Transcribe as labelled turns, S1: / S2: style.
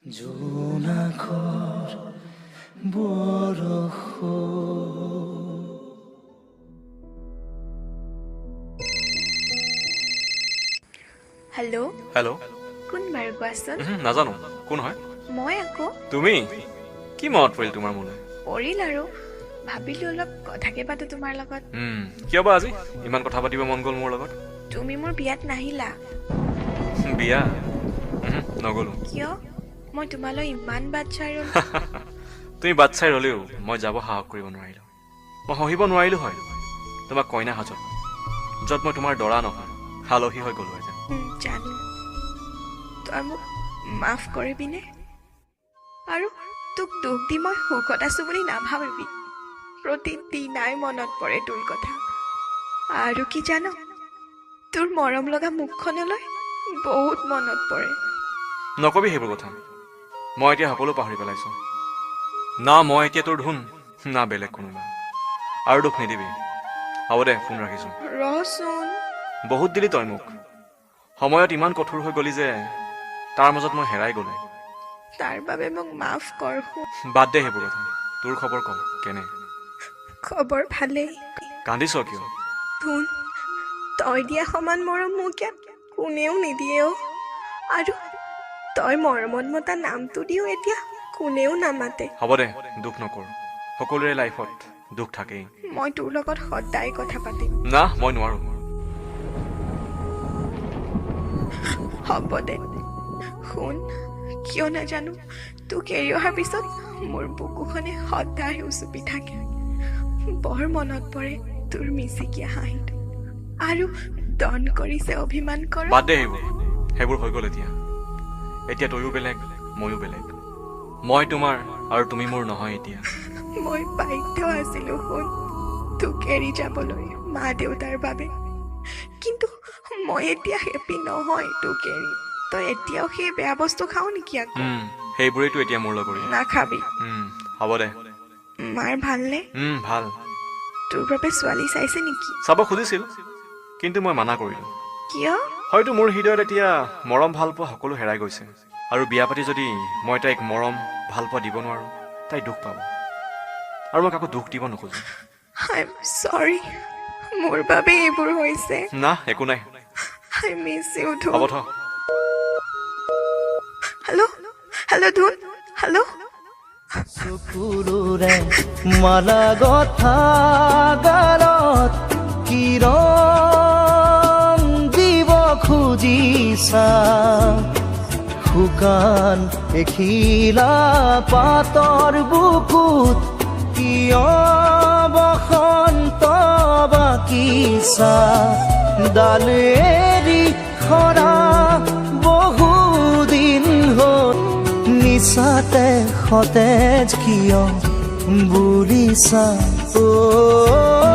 S1: জোনাকৰ বৰষুণ।
S2: Hello'.
S3: Hello'.
S2: কোন বাৰু, কোৱাচোন?
S3: নাজানো, কোন হয়?
S2: মই আকৌ।
S3: তুমি? কি মনত পৰিল তোমাৰ মোলৈ?
S2: পৰিল আৰু, ভাবিলো অলপ কথাকে পাতো তোমাৰ লগত।
S3: কিয় বা আজি ইমান কথা পাতিব মন গ'ল মোৰ লগত?
S2: তুমি মোৰ বিয়াত নাহিলা।
S3: বিয়া? নগ'লো।
S2: কিয়? মই তোমালৈ ইমান বাট চাই ৰ'লো।
S3: তুমি বাট চাই ৰ'লেও মই যাব সাহস কৰিব নোৱাৰিলো। মই সহিব নোৱাৰিলো হয় তোমাক কইনা সাজত, য'ত মই তোমাৰ দৰা নহয় আলহী হৈ গ'লোহেঁতেন।
S2: জানো, তই মোক মাফ কৰিবিনে? আৰু তোক দুখ দি মই সুখত আছো বুলি নাভাবিবি। প্ৰতিদিনাই মনত পৰে তোৰ কথা। আৰু কি জান, তোৰ মৰম লগা মুখখনলৈ বহুত মনত পৰে।
S3: নকবি সেইবোৰ কথা, মই এতিয়া সকলো পাহৰি পেলাইছো। না মই এতিয়া তোৰ ধুন, না বেলেগ কোনোবা। আৰু দুখ নিদিবি। হ'ব দে, ফোন ৰাখিছো।
S2: ৰচোন।
S3: বহুত দিলি তই মোক। সময়ত ইমান কঠোৰ হৈ গ'লি যে তাৰ মাজত মই হেৰাই গ'লো।
S2: তাৰ বাবে মোক মাফ কৰ।
S3: বাদ দে সেইবোৰ কথা, তোৰ খবৰ ক কেনে?
S2: খবৰ ভালেই।
S3: কান্দিছ কিয়?
S2: ধুন, তই দিয়া সমান মৰম মোক ইয়াত কোনেও নিদিয়ে অ'। আৰু তই মৰমত মতা নামটো দিও এতিয়া কোনেও নামাতে।
S3: হ'ব দে, দুখ নকৰ। সকলোৰে লাইফত দুখ থাকেই।
S2: মই তোৰ লগত সদায় কথা পাতিম।
S3: না, মই নোৱাৰো।
S2: হ'ব দে। শুন, কিয় নাজানো তোক এৰি অহাৰ পিছত মোৰ বুকুখনে সদায় উচুপি থাকে। বৰ মনত পৰে তোৰ মিচিকীয়া হাঁহিটো। আৰু দন কৰিছে অভিমান কৰ।
S3: বাদ দে সেইবোৰ, সেইবোৰ হৈ গ'ল এতিয়া। এতিয়া তয়ো বেলেগ, ময়ো বেলেগ। মই তোমাৰ আৰু তুমি মোৰ নহয় এতিয়া।
S2: মই বাধ্য আছিলো শুন তোক এৰি যাবলৈ মা দেউতাৰ বাবে। কিন্তু মই এতিয়া হেপী নহয় তোক এৰি। তই এতিয়াও সেই বেয়া বস্তু খাও নেকি আকৌ?
S3: সেইবোৰেইতো এতিয়া মোৰ লগৰী।
S2: নাখাবি।
S3: হ'ব দে।
S2: মাৰ ভালনে?
S3: ভাল।
S2: তোৰ বাবে ছোৱালী চাইছে নেকি?
S3: চাব খুজিছিল, কিন্তু মই মানা কৰিলো।
S2: কিয়?
S3: হয়তো মোৰ হৃদয়ত এতিয়া মৰম ভালপোৱা সকলো হেৰাই গৈছে। আৰু বিয়া পাতি যদি মই তাইক মৰম ভালপোৱা দিব নোৱাৰো, তাই দুখ পাব। আৰু মই কাকো দুখ দিব নোখোজো।
S2: I am sorry, মোৰ বাবে এইবোৰ হৈছে।
S3: না, একো নাই।
S2: I miss you ধুন।
S3: হ'ব থ।
S2: হেল্ল' হেল্ল' ধুন, হেল্ল'।
S1: চকুলোৰে মালা গথা গালত কি ৰং দিব খুজিছা? শুকান এখিলা পাতৰ বুকুত কিয় বসন্ত বাকিছা? ডালেৰি সৰা বহুদিন হ'ল, মিছাতে সতেজ কিয় বুলিছা? অ।